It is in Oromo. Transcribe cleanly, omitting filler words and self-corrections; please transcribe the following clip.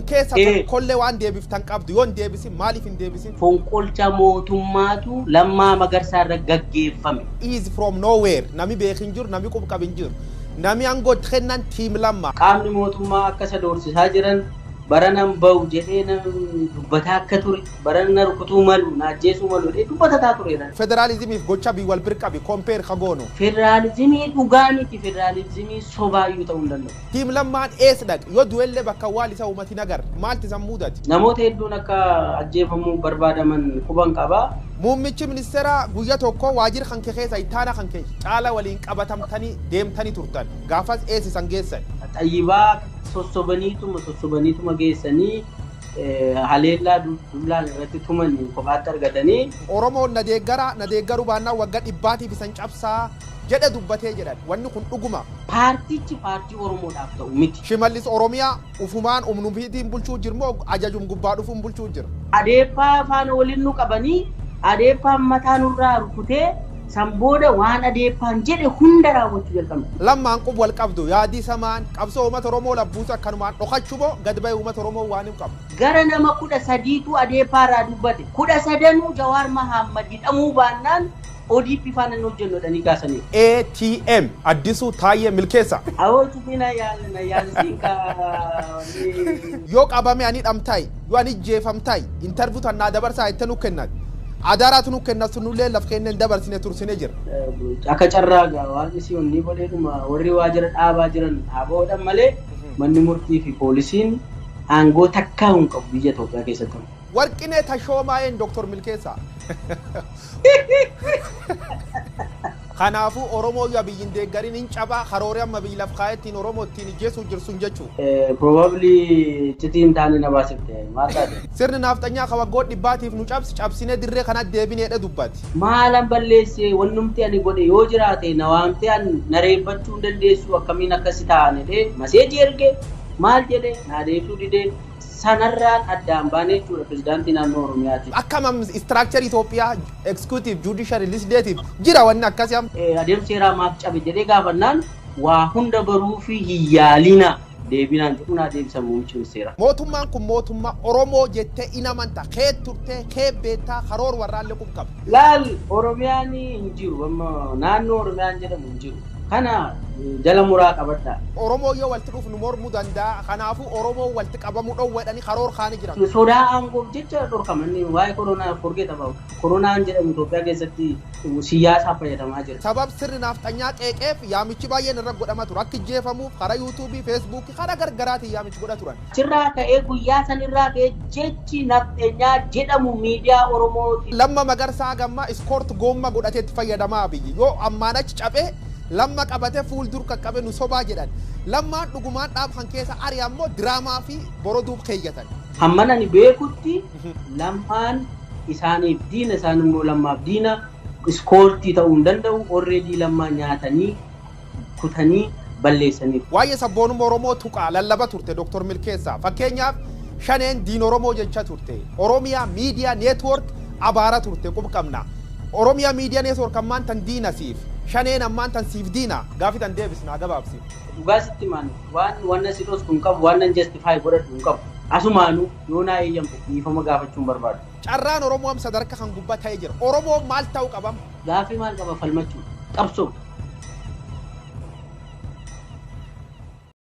Sun keessa tokkollee waan deebiftan qabdu yoo hin deebisin, maaliif hin deebisin? Fonqolcha mootummaatu Lammaa Magarsaa irra gaggeeffame. Is from nowhere. Nami beekin jiru, nami qub qabin jiru. Nami aangoo itti kennan team Lamma. Qaamni mootummaa akka isa doorsisaa jiran, baranan bahu jedhee dubbataa akka ture, barana rukutuu malu, na ajjeesuu malu jedhee dubbatataa tureera. Federaalizimiif gocha bii wal bir qabi, compare ka goonu. Federaalizimii dhugaa miti, federaalizimii sobaayyuu ta'uu hin danda'u. Team Lammaan ees dhaqe? Yoo du'ellee bakka awwaal isa uummati nagar maalti san mudate? Namoota hedduun akka ajjeefamuu barbaadaman quban qaba. Muummichi ministeeraa guyya tokko waajjira kan kee keessa ittaana kan kee caala waliin qabatamtanii deemtanii turtan. Gaafas ees isan geessan? Xayyibaa sossobaniituma geessanii, haleellaa dullaan irratti tumanii kophaatti argatanii. Oromoon na deeggaraa, na deeggaruu baannaan waggaa 100tiif isan cabsaa jedhe dubbatee jedhan. Wanni kun dhuguma? Paartichi paartii Oromoodhaaf ta'u miti. Shimallis Oromiyaa ufumaan umnufiitiin bulchuu jirmoo ajajum gubbaa dhufuun bulchuu jira? Adeeppaa faana waliin nu qabanii, adeeppaan mataa nurraa rukutee, san booda waan adeeppaan jedhe hunda raawwachuu jalqabne. Lammaan qub wal qabdu yaadii samaan qabsoo uummata Oromoo labbuutu akkanumaan dhokachuu moo gad ba'e uummata Oromoo waan hin qabu? Gara nama 13tu adeeppaa irraa dubbate. 13nuu Jawaar Mahaammad hidhamuu baannaan ODP faana hin hojjennu jedhanii kaasaniiru. ATM Addisuu Taayyee Milkeessa. Awoo cufiin na yaalisiin ka. Yoo qabame ani dhamtaay, yoo ani jeefamtaay, interview tan naa dabarsaa itti nu kennan. Adaraatu nu kenna, sunullee laf kenneen dabarsine tursine jira. Akka carraa gaa waaqni si onni godheedhuma warri waajjira dhaabaa jiran dhaabaadhaan malee manni murtii fi poolisiin aangoo takkaa hin qabu biyya Itoophiyaa keessatti. Warqinee Tashoomaa'een Dooktor Milkeessaa. Kanaafuu Oromoo yoo biyyin deeggarin hin cabaa karooree amma biyyi laf kaayettiin Oromoo ittiin ijjeessuuf jirsun jechuu. Probably iccitii hin taane na baasifte, maal taate? Sirni naafxanyaa ka waggoota 100tiif nu cabsi cabsinee dirree kanatti deebineedha dubbati. Maalan balleessee? Wannumti ani godhe yoo jiraate na waamtee an na reebbachuu hin dandeessu, akkamiin akkasi ta'an jedhee maseejii erge, maal jedhe, naa deebisuu didee, sanarraan addaan baanee jechuudha pirezidaantii naannoo Oromiyaati. Akkam structure Itoophiyaa executive, judiciary, legislative jira wanni akkasii amma. Adeemsa seeraa maaf cabe jedhee gaafannaan waa hunda baruu fi hin yaalina deebinaan jedhu naa deebisan muummichi ministeeraa. Mootummaan kun mootummaa Oromoo jettee in amanta, kee turtee kee beektaa, karoor warraallee qub qaba. Laal, Oromiyaan hin jiru, amma naannoo Oromiyaan jedhamu hin jiru. Kana jala muraa qabadha. Oromoo yoo walitti dhufu nu mormuu danda'a. Kanaafuu Oromoo walitti qabamuu dhoowwadhanii karoor kaanii jiran. Sodaa aangoof jecha dhorkaman. Waa'ee koronaa forget about. Koronaan jedhamu Itoophiyaa keessatti siyaasaaf fayyadamaa jira. Sabab sirni naafxanyaa qeeqeef yaamichi baay'een irra godhama ture. Akka ijjeefamuuf karaa yuutuubii, feesbuukii, karaa gargaraatiin yaamichi godha turan. Achirraa ka'ee, guyyaa sanirraa ka'ee jechi nafxanyaa jedhamu miidiyaa Oromooti. Lamma Magarsaa gammaa escort goomma godhatee itti fayyadamaa biyyi. Yoo ammaan achi caphee Lamma qabatee fuuldur qaqqabe nu sobaa jedhan. Lammaan dhugumaan dhaab kan keessa ari ammoo diraamaa fi boroduuf keeyyatan. Hamman ani beekutti Lammaan isaaniif diina, isaan immoo Lammaaf diina, escortii ta'uu hin danda'u. Already Lammaa nyaatanii kutanii balleessaniiru. Waa'ee sabboonummaa Oromoo tuqaa lallaba turte Dr. Milkeessaa. Fakkeenyaaf shaneen diin Oromoo jecha turte. Oromiyaa Miidiyaa Network abaara turte, qub qabna. Oromiyaa Miidiyaa Network ammaan tan diina siif. Shaneen ammaan tan siif diina. Gaafi tan deebisnaa gabaabsi. Dhugaa sitti maan waan wanna si dhosku hin qabu, waan nan justify godhadhu hin qabu. Asumaanuu yoo naa eeyyamte dhiifama gaafachuun barbaadu. Carraan Oromoo am sadarkaa kan gubbaa ta'ee jira. Oromoon maal ta'uu qabam? Gaafii maal qaba? Falmachuu, qabsoo.